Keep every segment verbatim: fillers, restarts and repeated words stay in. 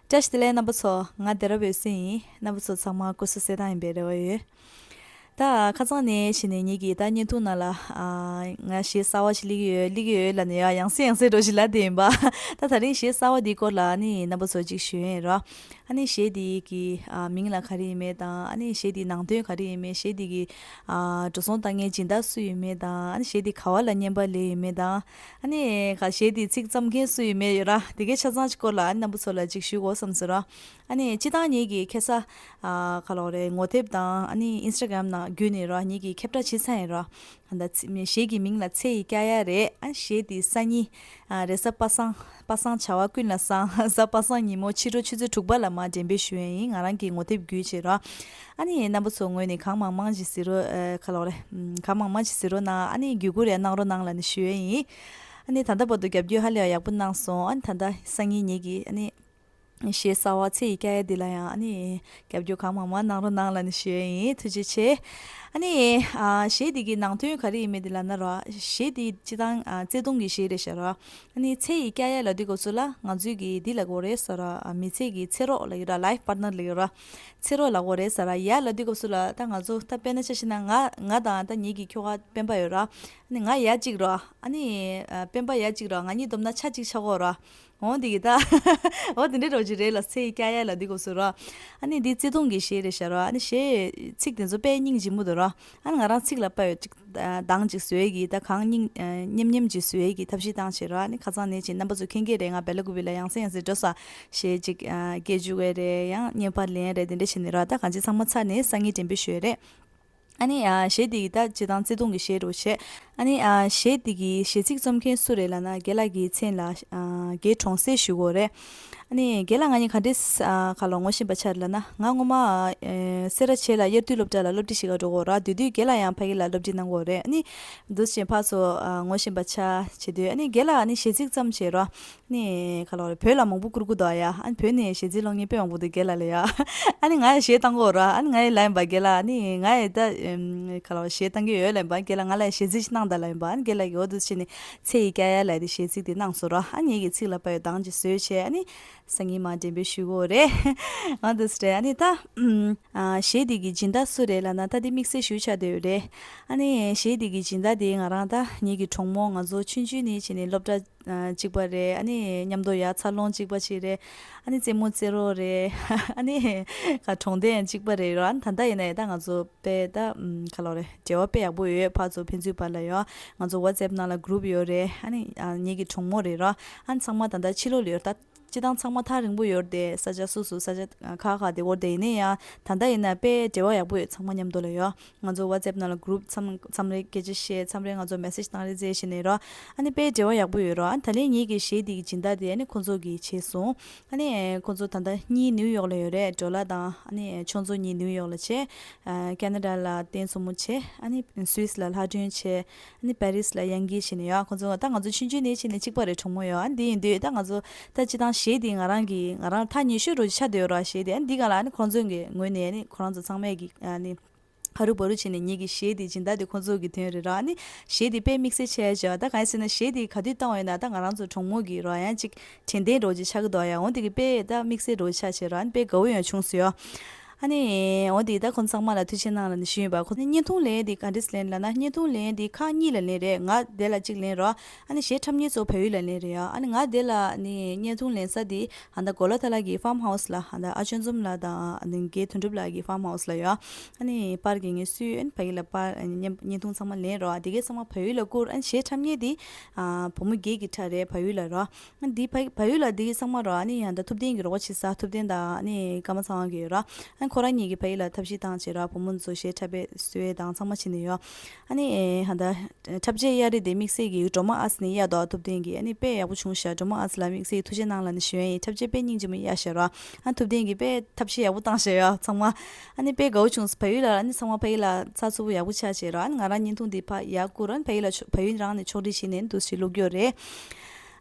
བཀྲ་ཤིས་བདེ་ལེགས་རྣམ་པ་ཚོ། ང་བདེ་རབ་འོད་ཟེར་ཡིན། རྣམ་པ་ཚོ་ཚང་མ་སྐུ་གཟུགས་གསལ་ཐང་ཡིན་པའི་རེ་བ་ཡོད། ད་ཁ་སང་ནས་བྱས་ནས་ངེད་ཀྱིས་ད་བརྙན་ཐུང་ནང་ལ་ཨ་ང་གཞས་གསར་བ་ཞིག་སླེབས་ཀྱི་ཡོད་སླེབས་ཀྱི་ཡོད་ལབ་ནས་ཡ་ཡང་སེ་ཡང་སེ་འགྲོ་ཞིག་ལབ་བསྡད་ཡིན་པ། ད་ད་རིང་གཞས་གསར་བ་འདིའི་སྐོར་ལ་ཨ་ནི་རྣམ་པ་ཚོ་ཅིག་ཞུ་ཡ་ཡིན་རོ། ཨ་ནི་གཞས་འདི་གི་ཨ་མིང་ལ་ག་རེ་ཡིན་མེད་དང་། ཨ་ནི་གཞས་འདིའི་ནང་དོན་ག་རེ་ཡིན་མེད། གཞས་འདི་གི་ཨ་འགྲོ་སོང་བཏང་མཁན་སྦྱིན་བདག་སུ་ཡིན་མེད་དང་། ཨ་ནི་གཞས་འདི་ག་བ་ལ་བརྙན་པར་ལེན་ཡིན་མེད་དང་། ཨ་ནི་ག་གཞས་འདི་ཚིག་བརྩམས་མཁན་སུ་ཡིན་མེད་ཡོད་ར། དེ་གའི་ཆ་ཚང་གི་སྐོར་ལ་ཨ་ནི་རྣམ་པ་ཚོ་ལ་ཅིག་ཞུ་དགོས་བསམ་སོང་ར། ཨ་ནི་སྤྱིར་བཏང་ངེད་ཀྱིས་ཁ་སང་ཨ་ག་ལབ་དགོས་རེད། ངོ་དེབ་དང་ཨ་ནི་ཨིན་སི་ཊ་གྷ་རམ་ནང་བརྒྱུད་ནས་ར་ངེད་ཀྱིས་ཁྱབ་བསྒྲགས་བྱས་ཚར་ཡིན་ར། ད་ཚི་མི་གཞས་ཀྱི་མིང་ལ་ཚེ་ཡི་སྐྱ་ཡ་རེད། ཨ་གཞས་འདི་སང་ཉིན་ཨ་རེས་གཟའ་པ་སངས། པ་སངས་བྱ་བ་ཀུན་ལ་བཟང་། གཟའ་པ་སངས་ཉིན་མོ་ཕྱི་དྲོ་ཆུ་ཚོད་དྲུག་པ་ལ་མར་འགྲེམས་སྤེལ་ཞུ་ཡ་ཡིན། ང་རང་གི་ངོ་དེབ་བརྒྱུད་བྱས་ར། ཨ་ནི་རྣམ་པ་ཚོ་ངོས་ནས་གང་མང་མང་ཞིག་གཟིགས་རོགས། ཨ་ག་ལབ་དགོས་རེད། ཨམ་གང་མང་མང་ཞིག་གཟིགས་རོགས་གནང་། ཨ་ནི་བརྒྱུད་བསྐུར་ཡང་གནང་རོགས་གནང་ལབ་ནས་ཞུ་ཡ་ཡིན། ཨ་ནི་ད་ལྟ་བར་དུ་རྒྱབ་སྐྱོར་ཧ་ལས་ཡག་པོ་གནང་སོང་། ཨ་ནི་ད་ལྟ་སང་ཉིན་ངེད་ཀྱིས་ཨ་ནི་གཞས་གསར་བ་ཚེ་ཡི་སྐྱ་ཡ་འདི་ལ་ཡང་ཨ་ནི་རྒྱབ་སྐྱོར་གང་མང་མང་གནང་རོགས་གནང་ལབ་ནས་ཞུ་ཡ་ཡིན། ཐུགས་རྗེ་ཆེ། ཨ་ནི་ཨ་གཞས་འདི་གི་ནང་དོན་ག་རེ་ཡིན་མེད་འདི་ལབ་ན་ར། གཞས་འདི་སྤྱིར་བཏང་ཨ་བརྩེ་དུང་གི་གཞས་རེད་ཤག་ར། ཨ་ནི་ཚེ་ཡི་སྐྱ་ཡ་ལབ་དུས་སྐབས་སུ་ལ་ང་ཚོའི་གི་འདི་ལབ་དགོས་རེད་ཟེར་ར། ཨ་མི་ཚེ་གི་ཚེ་རོགས་ལབ་ཀྱི་ར། ལའིཕ་པཱར་ཊི་ནར་ལབ་ཀྱི་ར། ཚེ་རོགས་ལབ་དགོས་རེད་ཟེར་ར། ཡ་ལབ་དུས་སྐབས་སུ་ལ་ད་ང་ཚོ་ད་དཔེར་ན་ཆ་བཞག་ན་ང་ང་དང་ད་ངེད་ཀྱི་ཁྱོ་ག་སྤེན་པ་ཡོད་ར། ཨ་ནི་ང་ཡ་གཅིག་ར། ཨ་ནི་ཨ་སྤེན་པ་ཡ་གཅིག་ར། ང་གཉིས་བསྡོམས་ན་ཆ་གཅིག་ཆགས་ཀྱི་ཡོད་ར། འོ་འདི་གི་ད་འོ་དེ་འདྲའི་རོ་ཅིག་རེད་ལ། ཚེ་ཡི་སྐྱ་ཡ་ལབ་དུས་སྐབས་སུ་ར། ཨ་ནི་འདི་བརྩེ་དུང་གི་གཞས་རེད་ཤག་ར། ཨ་ནི་གཞས་ཚིག་དེ་ཚོ་དཔེ་སྙིང་རྗེ་མོ་འདུག་ར། ཨ་ནི་ང་རང་ཚིག་ལ་དཔག་ཡོད་ཅིག་གདངས་ཅིག་བཟོ་ཡས་ཀྱི་ད་གང་སྙིང་ཨ་སྙེམས་སྙེམས་ཅིག་བཟོ་ཡས་ཀྱི་ཐབས་ཤེས་བཏང་བྱས་ར། ཨ་ནི་ཁ་སང་ནས་ཅིག་རྣམ་པ་ཚོ་མཁྱེན་གྱི་རེད། ང་སྦེ་ལ་ཀུ་པི་ལ་ཡང་སེ་ཡང་སེ་འགྲོ་ས་གཞས་ཅིག་ཨ་སྐད་བཅུག་གི་རེད། ཡང་བརྙན་པར་ལེན་རེད། དེ་འདྲ་བྱས་ནས་ར། ད་གང་ཅི་ཚང་མ་ཚར་ནས་སང་ཉིན་འགྲེམས་སྤེལ་ཞུ་ཡས་རེད། ཨ་ནི་ཨ་གཞས་འདི་གི་ད་སྤྱིར་བཏང་བརྩེ་དུང་གི་གཞས་རུ་བྱས། ཨ་ནི་ཨ་གཞས་འདི་གི་གཞས་ཚིག་རྩོམ་མཁན་སུ་རེད་ལབ་ན། རྒན་ལགས་ཀྱི་མཚན་ལ་ཨ་རྒན་གྲོང་གསེབ་ཞུ་དགོས་རེད། ཨ་ནི་རྒན་ལགས་ང་གཉིས་ག་འདྲས་ཨ་ག་ལ་ངོ་ཤེས་པ་ཆགས་ལབ་ན། ང་སྔོན་མ་ཨ་སེ་ར་བྱེས་ལ་དབྱར་དུས་སློབ་གྲྭ་ལ་སློབ་ཁྲིད་བྱེད་ག་འགྲོ་གི་ཡོད་ར། དེ་དུས་རྒན་ལགས་ཡང་ཕ་གི་ལ་སློབ་ཁྲིད་གནང་གི་ཡོད་རེད། ཨ་ནི་འདུག་སེ་ཕར་ཚུར་ཨ་ངོ་ཤེས་པ་ཆགས་བྱེད་དུས། ཨ་ནི་རྒན་ལགས་ཨ་ནི་གཞས་ཚིག་རྩོམ་བྱེད་རོགས། ནི་ག་ལབ་རེད། བོད་ལ་མང་པོ་བསྐུར་གི་འདུག་ཡ། ཨ་ནི་བོད་ནས་གཞས་ཚིག་ཀློག་མཁན་དཔེ་མང་པོ་འདུག་རྒན་ལགས་ལ་ཡ། ཨ་ནི་ང་ཡ་གཞས་བཏང་གི་ཡོད་ར། ཨ་ནི་ང་ཡ་ལབ་ཡིན་པ། རྒན་ལགས་ཨ་ནི་ང་ཡ་ད་ཨམ་ག་ལབ་རེད། གཞས་བཏང་གི་ཡོད་ལབ་ཡིན་པ། རྒན་ལགས་ང་ལ་ཡ་གཞས་ཚིག་ཅིག་གནང་དང་ལབ་ཡིན་པ། ཨ་ནི་རྒན་ལགས་ཀྱིས་འོ་འདུག་སེ་བྱས་ནས་ཚེ་ཡི་སྐྱ་ཡ་ལབ་དེ་གཞས་ཚིག་དེ་གནང་སོང་ར། ཨ་ནི་ངེད་ཀྱིས་ཚིག་ལ་དཔག་ཡོད་གདངས་ཅིག་བཟོས་བྱས། ཨ་ནི་སང་ཉིན་མར་འགྲེམས་སྤེལ་ཞུ་གི་ཡོད་རེད། འོ་འདུག་སེ་རེད། ཨ་ནི་ད་ཨམ་ཨ་གཞས་དེ་གི་སྦྱིན་བདག་སུ་རེད་ལབ་ན། ད་དེ་དམིགས་བསལ་ཞུ་ཆགས་བསྡད་ཡོད་རེད། ཨ་ནི་གཞས་དེ་གི་སྦྱིན་བདག་དེ་ང་རང་ད་ངེད་ཀྱི་གྲོགས་མོ། ང་ཚོ་ཆུང་ཆུང་ནས་བྱས་ནས་སློབ་གྲྭ་ཨ་གཅིག་པ་རེད། ཨ་ནི་མཉམ་དུ་ཡར་འཚར་ལོངས་གཅིག་པ་ཅིག་རེད། ཨ་ནི་རྩེད་མོ་རྩེ་རོགས་རེད། ཨ་ནི་ག་གྲོང་སྡེ་ཡང་གཅིག་པ་རེད་ར། ཨ་ནི་ད་ལྟ་ཡིན་ན་ཡང་ད་ང་ཚོ་དཔེ་ད་ཨམ་ག་ལབ་རེད། འབྲེལ་བ་དཔེ་ཡག་པོ་ཡོད། ཕར་ཚུར་ཕན་ཚུན་བར་ལ་ཡོད། ང་ཚོ་ཝ་ཊི་སེབ་ནང་ལ་གུ་རུབ་ཡོད་རེད། ཨ་ནི་ཨ་ངེད་ཀྱི་གྲོགས་མོ་རེད་ར། ཨ་ནི་ཚང་མ་ད་ལྟ་ཕྱི་ལོགས་ལ་ཡོད་རེད། ད་སྤྱིར་བཏང་ཚང་མ་ཐག་རིང་པོ་ཡོད་རེད་དེ། ས་ཆ་སོ་སོ་ས་ཆ་ཁག་ཁག་དེ་འོ་དེ། ཡིན་ན་ཡང་ད་ལྟ་ཡིན་ན་དཔེ་འབྲེལ་བ་ཡག་པོ་ཡོད། ཚང་མ་མཉམ་དུ་ལ་ཡོད། ང་ཚོ་ཝ་ཊི་སེབ་ནང་ལ་གུ་རུབ་མཚམས་མཚམས་རེ་སྐད་ཆ་བཤད། མཚམས་རེ་ང་ཚོ་མེ་སེ་ཇི་བཏང་རེས་བྱས་བྱས་ནས་རོ། ཨ་ནི་དཔེ་འབྲེལ་བ་ཡག་པོ་ཡོད་རོ། ཨ་ནི་ད་ལན་ངེད་ཀྱི་གཞས་འདི་གི་སྦྱིན་བདག་དེ་ཨ་ནི་ཁོང་ཚོ་གིས་བྱས་སོང་། ཨ་ནི་ཁོང་ཚོ་ད་ལྟ་གཉིས་ནིའུ་ཡོག་ལ་ཡོད་རེད། ཌོ་ལ་དང་ཨ་ནི་ཆུང་ཚོ་གཉིས་ནིའུ་ཡོག་ལ་བྱས། ཨ་ཁེ་ན་ཌ་ལ་རྟེན་མཚོ་མོ་བྱས། ཨ་ནི་སུད་སི་ལ་ལྷ་སྒྲོན་བྱས། ཨ་ནི་པེ་རིས་ལ་དབྱངས་སྐྱིད་བྱས་ནས་ཡོད། ཁོང་ཚོ་ད་ང་ཚོ་ཆུང་ཆུང་ནས་བྱས་ནས་གཅིག་པ་རེད། གྲོགས་མོ་ཡོད། ཨ་ནི་དེ་ཡིན་དུས་ད་ང་ཚོ་ད་སྤྱིར་བཏང་གཞས་འདི་ང་རང་གིས་ང་རང་ཐག་ཉེ་ཤོས་རུ་ཆགས་བསྡད་ཡོད་ར། གཞས་འདི་ཨ་ནི་འདི་ག་ལ་ཨ་ནི་ཁོང་ཚོ་གི་ངོས་ནས་ཨ་ནི་ཁོ་རང་ཚོ་ཚང་མས་ཀྱི་ཨ་ནི། ཧ་རུ་བ་རུ་བྱས་ནས་ངེད་ཀྱི་གཞས་དེ་སྦྱིན་བདག་དེ་ཁོང་ཚོ་གི་དོན་རེད་ར། ཨ་ནི་གཞས་དེ་དཔེ་དམིགས་བསལ་ཆེ་བ་བྱས་པ། ད་གང་ཡིན་ཟེར་ན་གཞས་དེ་ག་དུས་བཏང་བ་ཡིན་ན་ད་ང་རང་ཚོ་གྲོགས་མོ་གི་ར་ཡང་ཅིག་དྲན་རྟེན་འདྲ་བོ་ཅིག་ཆགས་ཀྱི་འདུག་ཡ། འོ་དེ་གི་དཔེ་ད་དམིགས་བསལ་འདྲ་བོ་ཆགས་བྱས་ར། ཨ་ནི་དཔེ་དགའ་བོ་ཡང་བྱུང་སོང་ཡ། ཨ་ནི་འོ་དེ་ད་ཁོང་ཚང་མ་ལ་ཐུགས་རྗེ་གནང་ལབ་ནས་ཞུས་ཡིན་པ། ཁོང་ཚོ་བརྙན་ཐུང་ལེན་དེ་ག་འདྲས་ལེན་ལབ་ན། བརྙན་ཐུང་ལེན་དེ་ཁག་གཉིས་ལ་ལེན་རེད། ང་དེ་ལ་གཅིག་ལེན་ར། ཨ་ནི་གཞས་འཁྲབ་མཁན་ཚོ་བལ་ཡུལ་ལ་ལེན་རེད་ཡ། ཨ་ནི་ང་དེ་ལ་ནི་བརྙན་ཐུང་ལེན་ས་དེ་ཨ་ད་གོ་ལ་ཐ་ལ་གི་ཕཱམ་ཧའུ་སི་ལ། ཨ་ད་ཨ་ཆོས་འཛོམས་ལགས་དང་ཨ་ནི་རྒན་དོན་གྲུབ་ལགས་ཀྱི་ཕཱམ་ཧའུ་སི་ལ་ཡོད། ཨ་ནི་པར་རྒྱག་མཁན་སུས་ཨ་ནི་ཕ་གི་ལ་པར་ཨ་ནི་བརྙན་བརྙན་ཐུང་ཚང་མ་ལེན་རོགས། ཨ་དེ་གའི་ཚང་མ་བལ་ཡུལ་ལ་བསྐུར། ཨ་ནི་གཞས་འཁྲབ་མཁན་དེ་ཨ་བུ་མོ་རྒྱལ་གྱི་ཁྲ་རེད། བལ་ཡུལ་ལ་རོ། ཨ་ནི་དེ་ཕ་བལ་ཡུལ་ལ་དེ་གའི་ཚང་མ་རོ། ཨ་ནི་ཡང་ད་ཐུབ་བསྟན་གྱི་རོགས་པ་བྱེད་ས་ཐུབ་བསྟན་དང་ཨ་ནི་ཀརྨ་ཚེ་དབང་གི་ཡོད་རོ། ཨ་ནི་ཁོ་རང་གཉིས་ཀྱིས་ཕ་གི་ལ་ཐབས་ཤེས་བཏང་བྱས་རོ། བུ་མོ་ཚོ་གཞས་འཁྲབ་པའི་བཟོ་ཡས་དང་ཚང་མ་བྱས་ནས་ཡོད། ཨ་ནི་ཨ་ད། འཁྲབ་ཆས་གཡར་རེས་དེ་དམིགས་བསལ་གྱི་སྒྲོལ་མ་ཨར་ཊི་སི་ནས་གཡར་འདུག་ཐུབ་བསྟན་གྱིས། ཨ་ནི་དཔེ་ཡག་པོ་བྱུང་ཤག་སྒྲོལ་མ་ཨར་ཊི་སི་ལ་དམིགས་བསལ་གྱི་ཐུགས་རྗེ་གནང་ལབ་ནས་ཞུ་ཡ་ཡིན། འཁྲབ་ཆས་དཔེ་སྙིང་རྗེ་མོ་གཡར་ཤག་ར། ཨ་ཐུབ་བསྟན་གྱིས་དཔེ་ཐབས་ཤེས་ཡག་པོ་བཏང་ཤག་ཡ་ཚང་མ། ཨ་ནི་དཔེ་དགའ་བོ་བྱུང་སོང་། བལ་ཡུལ་ལ་ཨ་ནི་ཚང་མ་ཕ་གི་ལ་ཚགས་ཚུད་པོ་ཡག་པོ་ཆགས་བྱས་ར། ཨ་ནི་ང་རང་བརྙན་ཐུང་འདི་ཕར་ཡར་བསྐུར། ཨ་ནི་ཕ་གི་ལ་ཕྱོགས་བལ་ཡུལ་རང་ནས་ཕྱོགས་སྒྲིག་བྱས་ནས་འདུག་སེ་བླུགས་ཡོད་རེད།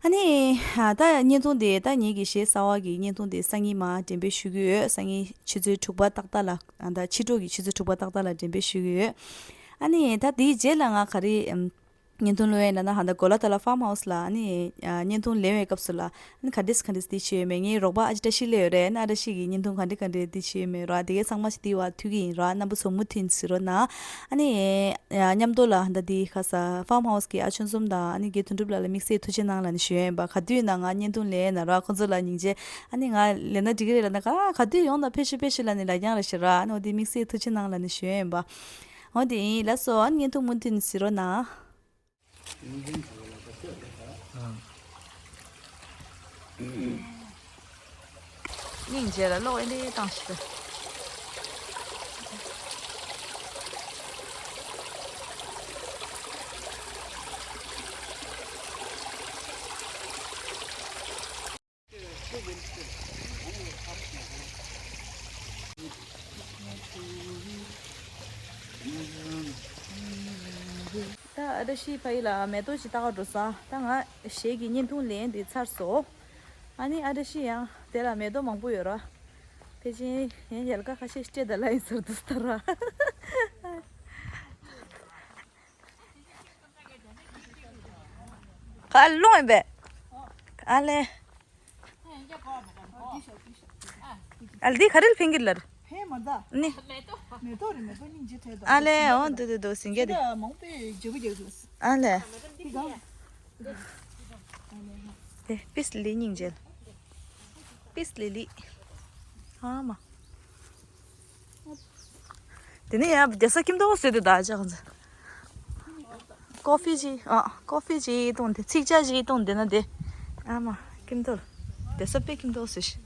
ཨ་ནི་ཨ་ད་བརྙན་ཐུང་དེ་ད་ངེད་ཀྱི་གཞས་གསར་བ་གི་བརྙན་ཐུང་དེ་སང་ཉིན་མར་འགྲེམས་སྤེལ་ཞུ་གི་ཡོད། སང་ཉིན་ཆུ་ཚོད་དྲུག་པ་ཏག་ཏག་ལ། ཨ་ད་ཕྱི་དྲོ་གི་ཆུ་ཚོད་དྲུག་པ་ཏག་ཏག་ལ་འགྲེམས་སྤེལ་ཞུ་གི་ཡོད། ཨ་ནི་ད་དེའི་རྗེས་ལ་ང་ག་རེ་ཨམ་ བརྙན་ཐུང་ལོས་ན་ན་ཧ་ད་གོ་ལ་ཏ་ལ་ཕཱམ་ཧའུ་སི་ལ་ཨ་ནི་བརྙན་ཐུང་ལེན་པའི་སྐབས་སུ་ལ་ཨ་ནི་ག་འདྲས་ག་འདྲས་འདི་བྱས་ཡོད་མེད། ངའི་རོགས་པ་ཨ་ཅི་བཀྲ་ཤིས་སླེབས་ཡོད་རེད། ཨ་ནི་ཨ་བཀྲ་ཤིས་ཀྱིས་བརྙན་ཐུང་ག་འདྲས་ག་འདྲས་འདི་བྱས་ཡོད་མེད་རོགས། དེ་གའི་ཚང་མ་ཞིག་འདི་བ་ཐུག་གི་ཡིན་རོགས། རྣམ་པ་ཚོ་མུ་མཐུད་གཟིགས་རོགས་གནང་། ཨ་ནི་མཉམ་དུ་ལ་ཧ་ད་འདི་ཁ་ས་ཕཱམ་ཧའུ་སི་གི་ཨ་ཆོན་འཛོམས་དང་ཨ་ནི་རྒན་དོན་གྲུབ་ལགས་ལ་དམིགས་བསལ་ཐུགས་རྗེ་གནང་ལ་ནི་ཞུ་ཡ་ཡིན་པ། ག་དུས་ན་ང་བརྙན་ཐུང་ལེན་ན་རོགས། ཁོང་ཚོ་ལ་སྙིང་རྗེ། ཨ་ནི་ང་ལེན་ན་འགྲིག་གི་རེད་ལ་ན་ག་ག་དུས་ཡོང་ན་ཕེབས་ཤིག་ཕེབས་ཤིག་ལ་ནི་ལབ་རྐྱང་རེད་ཤག་ར། ཨ་ནི་འོ་དེ་དམིགས་བསལ་ཐུགས་རྗེ་གནང་ལ་ནི་ཞུ་ཡ་ཡིན་པ། འོ་དེ་ཡིན་ལགས་སོ། ཨ་ནི་བརྙན་ཐུང་མུ་མཐུད་ནས་གཟིགས་རོགས་གནང་། སྙིང་རྗེ་ལ་གློག་ཨེ་འདྲའི་བཏང་ཞིག་ད། ད་ཨ་བཀྲ་ཤིས་ཕ་ཡུལ་ལ་མེ་ཏོག་ཅིག་ལྟ་ག་འགྲོ་ས། ད་ང་གཞས་ཀྱི་བརྙན་ཐུང་ལེན་འདི་ཚར་སོང་། ཨ་ནི་ཨ་བཀྲ་ཤིས་ཡང་དེ་ལ་མེ་ཏོག་མང་པོ་ཡོད་ར། ཕལ་ཆེར་ཡང་ཡལ་ག་ཁ་ཤས་སྤྲད་ད་ལ་ཡིན་ཟེར་འདུག་ད་ར། ག་ལོང་ཡིན་པས། ཨ་ལེ། ཨ་ལེ་འདི་ག་རེ་ལ་ཕན་གྱི་ལར། ཕན་མ་ད། ནི། མེ་ཏོག་རེད། མེ་ཏོག་སྙིང་རྗེ་ཐལ་དོ། ཨ་ལེ་འོ་འདུག་འདུག་འདུག་ཟིན་གྱི་རེད། ད་མང་པོས་རྒྱབ་རྒྱབ་འདུག། ཨ་ལེ། འདི་ག། དེ་པིས་ལི་སྙིང་རྗེ། པིས་ལི་ལི། ཨ་མ། དེ་ནས་ཡང་བསྡད་ས་ཁྱིམ་ཐོག་བཟོས་ཏེ་བདག་ཅག་ཚོ། ཀོ་ཕི་ཅིག་ཨ་ཀོ་ཕི་ཅིག་བཏུང་སྟེ་ཚིག་ཇ་ཅིག་བཏུང་སྟེ་ན་བསྡད། ཨ་མ་ཁྱིམ་ཐོག་བསྡད་ས་དཔེ་ཁྱིམ་ཐོག་བཟོས་ཤིག་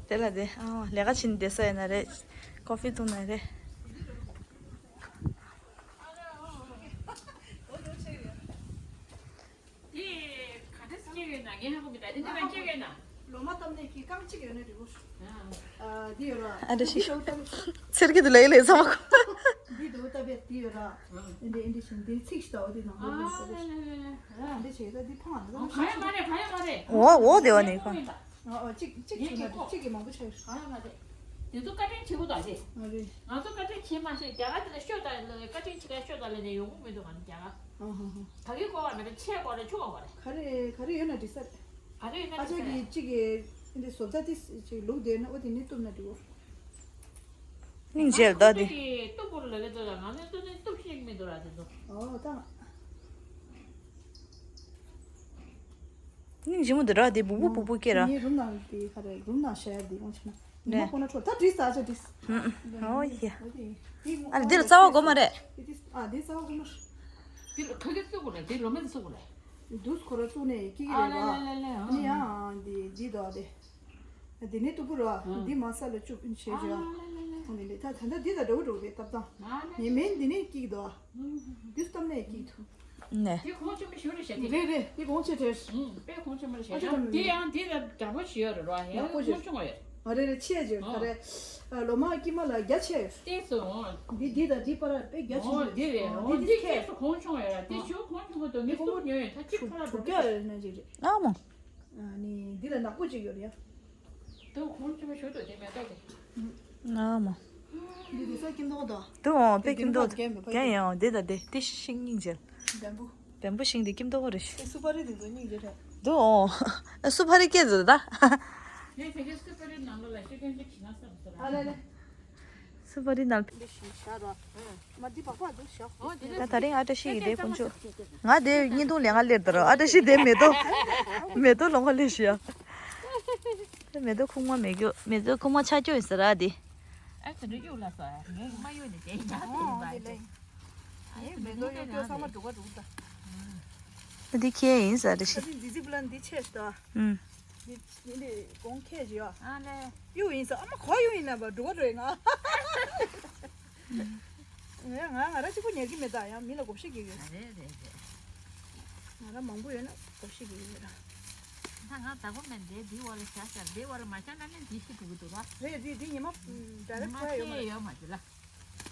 དེ་ལ་དེ་ཨ་མ་ལས་ཀ་བྱེད་བསྡད་ས་ཡིན་ན་རེད། ཀོ་ཕི་བཏུང་ན་རེད། དེ་ག་འདྲ་སྐྱེ་ཡོད་ན་ངས་ཧ་གོ་མི་འདུག་དེ་འདི་ལ་སྐྱེ་ཡོད་ན། ལོ་མ་བཏབ་ནས་ཀྱི་རྐང་གཅིག་ཡོད་ན་འགྲིག་གོ། ཨ་འདི་ཡོད་ར། ཨ་འདྲ་ཞིག་འདི་ལོ་བཏབ་པའི། ཚེར་གི་འདུག་ལེ་ལེ་ཚ་བ་གོ། འདི་ལོ་བཏབ་པའི་འདི་ཡོད་ར། འདི་འདི་འདི་བཞིན་འདི་ཚིག་ཞིག་ལྟ་བ་འདི་ནང་ལོ་འདི་བཏབ་པའི། འདི་བྱས་ད་འདི་ཕང་ང་ད་ཨ་ག་ཡ་མ་རེད་ག་ཡ་མ་རེད། འོ་འོ་དེ་བ་ནི་གོ། ཨ་ཨ་གཅིག་གཅིག་བྱས་ན་འགྲིག་གཅིག་གི་མང་པོ་ཆགས་ཡོད། ག་ཡ་མ་རེད། དེ་ཚོ་བཀའ་དྲིན་ཆེ་པོ་དང་རེད། ཨ་རེད། ང་ཚོ་བཀའ་དྲིན་ཆེ་མ་ཤེས་རྒྱ་གར་དེ་ལ་ཤོད་དང་བཀའ་དྲིན་ཆེ་ག་ཤོད་དང་ལས་ནས་ཡོང་གི་མི་འདུག་ག་ནི་རྒྱ་གར། ཨ་ཧ་ཧ། ད་གིན་གོ་བ་མེད་ན་ཆེ་གོ་རེད་ཆུང་བ་གོ་རེད། ག་རེ་ག་རེ་ཡོད་ན་འགྲིག་ས་རེད། ག་རེ་ཡོད་ན་ཨ་འགྲིག་ས་ཅག་རེད། གིས་གཅིག་གིས་འདི་བཟོ་ལྟ་དེ་ཅིག་ལུག་བསྡད་ན་ཨོ་དེ་ནི་གཏུབ་ན་འགྲིག་གོ། སྙིང་རྗེ་ལ་ད་དེ། གཏུབ་པོ་ལ་ལེ་ཚོ་ལ་ང་ཚོ་ཚོ་ནི་གཏུབ་ཤེས་ཀྱི་མི་འདུག་ར་དེ་ཚོ། ཨོ་ད། སྙིང་རྗེ་མོ་འདི་འདྲ་དེ་སྦུག་སྦུག་སྦུག་སྦུག་སྐྱེ་ར། ངའི་རུམ་ནང་དེ་ག་རེ་རུམ་ནང་བཞག་ཡ་དེ་དབང་ཆེ་ན། ཉི་མ་ནས་ཁོ་ན་འཕྲོ་ད་བྲིས་ས་ཨ་ཅག་བྲིས། ཨོ་ཡ། ཨ་འདི་ལ་རྩ་བ་དགོས་མ་རེད། ཨ་འདི་རྩ་བ་དགོས་མ་རེད། འདི་ལ་ཁ་སྐད་བཙུགས་དགོས་རེད། འདི་ལོ་མ་འདི་བཙུགས་དགོས་རེད། འདུག་ཁོ་ར་བཙུགས་ནས་སྐྱེ་གི་རེད་བ། ཨ་ལེ་ལེ་ལེ་ལེ། ཨ་ནི་ཡང་འདི་འདི་དོ་དེ། འདི་ནི་སྟུག་པོ་ར། ཨ། འདི་མ་ས་ལ་བཅུག་བྱས་བྱས། ཨ་ལེ་ལེ་ལེ། འདི་ལས་ད་ད་ལྟ་འདི་དང་འདྲ་བོ་འགྲོ་གི་རེད་སྟབས་དང་། ཨ་ལེ། ངས་མིན་འདི་ནས་སྐྱེ་གི་འདུག་ཨ། འདི་སྟབས་ནས་སྐྱེ་གི་འདུག་ནས། དེ་གོང་ཆེན་པོ་ཞིག་རེད་ཤག་དེ། རེད་རེད། དེ་གོང་ཆེ་རེད། ཨུམ། དཔེ་གོང་ཆེན་པོ་རེད་ཤག་ཨ་ཅག་ཡང་དེ་ཡང་དེ་ལ་འདྲ་པོ་ཞིག་ཡོད་རེད་ར། ཡང་ཡག་པོ་ཞིག་གོང་ཆུང་བ་ཡོད་རེད། ཨ་རེད་རེད་ཆེ་ཅིག་ཨ། ག་རེ། ཨ་ལོ་མ་སྐྱེས་མ་ལ་རྒྱ་ཆེ་ཡོད། ལྟས་སོ། འདི་འདི་དང་འདི་བར་དཔེ་རྒྱ་ཆེ་ཨོ་ཡོད། འདི་རེད། ཨོ་འདི་འདི་ཁྱེད་ཁྱེད་སུ་གོང་ཆུང་བ་ཡོད་ར། དེ་ཨ་ཞུ་གོང་ཆུང་བ་དང་ངས་སུ་ཉོས་ཡོད་ད་ཅིག་ཁ་ལ་དྲུག་བརྒྱ་ཡོད་ན་ཅིག་རེད། ཨ་མོ། ཨ་ནི་འདི་ལ་ནག་པོ་ཅིག་ཡོད་རེད་ཡ། དུ་གོང་ཆེན་པོ་ཞུ་འདུག་དེ་མེ་ཏོག་དེ། ཨ་མ། འདི་དེ་ས་ཁྱིམ་ཐོག་དང་། དུ་འོང་དཔེ་ཁྱིམ་ཐོག་དེ་རྒན་ཡང་འདི་དང་དེ་དེ་ཤིང་སྙིང་རྗེ། བེམ་བུ། བེམ་བུ་ཤིང་དེ་ཁྱིམ་ཐོག་རེད། དེ་སུ་པ་རི་དེ་ཚོ་སྙིང་རྗེ་རེད། དུ་འོང་། སུ་པ་རི་སྐད་ཚོ་ད། ངས་དེ་གའི་སུ་པ་རི་ནང་ལོགས་ལ་ཤི་ཁན་ཅིག་བྱིན་ན་བསམ་སོང་། ཨ་ལེ་ལེ། སུ་པ་རི་ནང་། འདི་ཞིག་བཞག་རོགས། མ་འདི་བག་བག་འདུག་བཞག་ཨོ་དེ་ད་ད་རིང་ཨ་བཀྲ་ཤིས་ཀྱི་དེ་དཀོན་མཆོག་ང་དེ་བརྙན་ཐུང་ལེན་ག་སླེབས་དོ་ར། ཨ་བཀྲ་ཤིས་དེ་མེ་ཏོག་མེ་ཏོག་ལོང་ག་སླེབས་ཤི་ཡ། དེ་མེ་ཏོག་ཁུག་མ་མེ་སྐྱོ་མེ་ཏོག་ཁུག་མ་ཆ་སྐྱོ་ཡིན་ཟེར་ར་དེ། ཨ་ཁ་འདྲ་སྐྱོ་ལ་ས་ངས་མ་གཡོ་ནས་དེ་ཡག་དེ་ཡིན་པ་དེ། ཨ་ཡེ་མེ་ཏོག་གཡོ་སྐྱོ་ཚང་མ་འགྲོ་ག་འགྲོ་གི་ད། འདི་ཁྱེད་ཡིན་ཟེར་ར་ཤི། ཨ་འདི་འདི་ཙི་བུ་ལ་འདི་ཆེ་ཤི་ད། ཨུམ། འདི་འདི་འདི་གོང་ཁེ་ཅི་ཡོད། ཨ་ལེ། གཡུ་ཡིན་ས་ཨ་མ་གོ་གཡུ་ཡིན་ན་བ་འགྲོ་ག་འགྲོ་ཡིན་ང་། ང་ང་ང་ར་གཅིག་པུ་ཉར་གི་མེད་ད་ཡང་མི་ལ་བགོ་བཤའ་རྒྱག་གི་ཡོད། རེད་རེད་རེད། ང་ར་མང་པོ་ཡོད་ན་བགོ་བཤའ་རྒྱག་གི་ཡོད་ར། ད་ང་ད་གོ་མེད་འདི་འདི་བ་ལ་བཞག་བཞག་འདི་བ་ལ་མ་བཞག་ན་ནི་འདི་ཤི་འགྲོ་གི་འདུག་ར། རེད་འདི་འདི་ཉི་མ་ད་རེ་ཉི་མ་ཁོ་ཡ་ཡོད་མ་ཁེ་རེད། ཡོད་མ་རེད་ལ།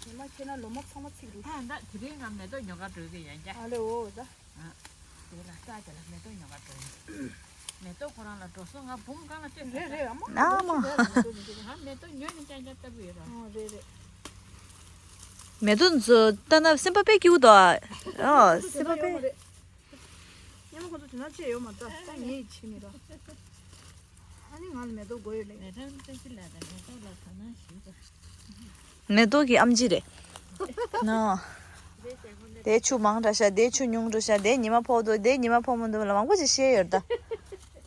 ཉི་མ་ཁེ་ན་ལོ་མ་ཚང་མ་ཚིག་རུ། ད་ད་དེ་རིང་ང་མེ་ཏོག་ཉོ་ག་འགྲོ་གི་ཡོད་ཀྱ། ཨ་ལེ་འོ་ད། ཨ། དེ་ལ་ལྟ་དེ་ལ་མེ་ཏོག་ཉོ་ག་འགྲོ་ཡིན། མེ་ཏོག་ཁོ་རང་ལ་འགྲོ་སོང་ང་བུམ་སྒང་ལ་སྤྲད་རེད་རེད་ཨ་མ། ཨ་མ། ང་མེ་ཏོག་ཉོས་ནས་རྐྱང་རྐྱང་ལྟ་བུ་ཡོད་ར། ཨ་རེད་ མེ་ཏོག་ཚོ་ལྟ་ན་སེམས་པ་དཔེ་སྐྱིད་པོ་འདུག་ཨ། ཨ། སེམས་པ་དཔེ། སྙན་མོ་ཁོ་ཚོ་དེ་ན་ཆེ་ཡོད་མ་རེད། ད་ངས་ཡིད་ཆེས་མི་ར། ཨ་ནི་ང་ལ་མེ་ཏོག་དགོས་ཡོད་ལེ། མེ་ཏོག་གི་ཨམ་ཆི་རེད། ནོ། དེ་ཆུ་མང་དྲགས་ཤག་དེ་ཆུ་ཉུང་དྲགས་ཤག་དེ་ཉི་མ་ཕོག་འདུག་དེ་ཉི་མ་ཕོག་མི་འདུག་ལ་མང་པོ་ཞིག་བཤད་ཡོད་རེད་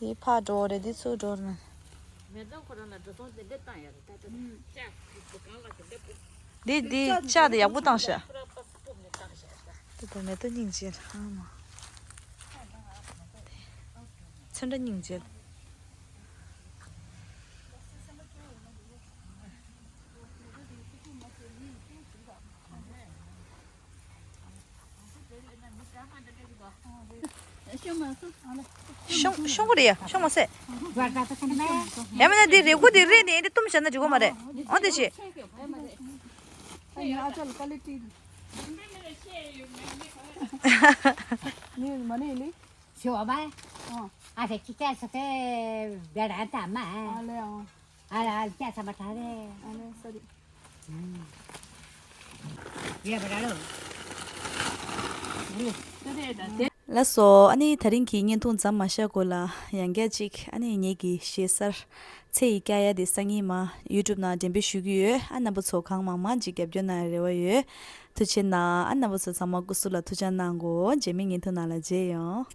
ད། དེ་ཕར་འགྲོ་རེད་དེ་ཚུར་འགྲོ་རེད། མེ་ཏོག་ཁོ་རང་ལ་འགྲོ་སོང་དེ་འདྲ་བཏང་ཡོད་རེད་ད་ད། ལྕགས་ཀྱི་སྒང་ལ་དེ་འདྲ་སྤུ། འདི་འདི་ལྕགས་དེ་ཡག་པོ་བཏང་ཤག་འདི་ད་མེ་ཏོག་སྙིང་རྗེ་ལ་ཨ་མ། ཚོན་ཁྲ་སྙིང་རྗེ་ལ། ཤོང་ཤོང་གི་རེད་ཡ། ཤོང་མ་སྲིད། ཡ་མིན་ན་འདི་རེ་སྒུག་འདི་རེད་ནས་འདི་བཏུམ་བྱས་ན་འགྲིག་གི་མ་རེད། འོ་འདི་བྱེད། ཤོ་བ། ཨ་ཧེ་ཅི་ཅ་ས་ཏེ་བེ་ར་ཏ་མ། ཨ་ལེ་ཨ། ཨ་ལ་ཨ་ལ་ཅ་ས་མ་ཏ་རེ། ཨ་ལེ་སོ་རི། ཡེ་བ་ར་ལོ། ལགས་སོ། ཨ་ནི་ད་རིང་གི་བརྙན་ཐུང་མཚམས་མ་བཞག་གོང་ལ་ཡང་བསྐྱར་ཅིག་ཨ་ནི་ངེད་ཀྱི་གཞས་གསར་ཚེ་ཡི་སྐྱ་ཡ་དེ་སང་ཉིན་མ་ཡུ་ཊུབ་ནང་འགྲེམས་སྤེལ་ཞུ་གི་ཡོད། ཨ་རྣམ་པ་ཚོ་གང་མང་མང་ཅིག་རྒྱབ་སྐྱོར་གནང་ཡ་རེ་བ་ཡོད། ཐུགས་རྗེ་གནང་། ཨ་རྣམ་པ་ཚོ་ཚང་མ་སྐུ་གཟུགས་ལ་ཐུགས་ཅག་གནང་གོ། རྗེས་མའི་བརྙན་ཐུང་ནང་ལ་མཇལ་ཡོང་།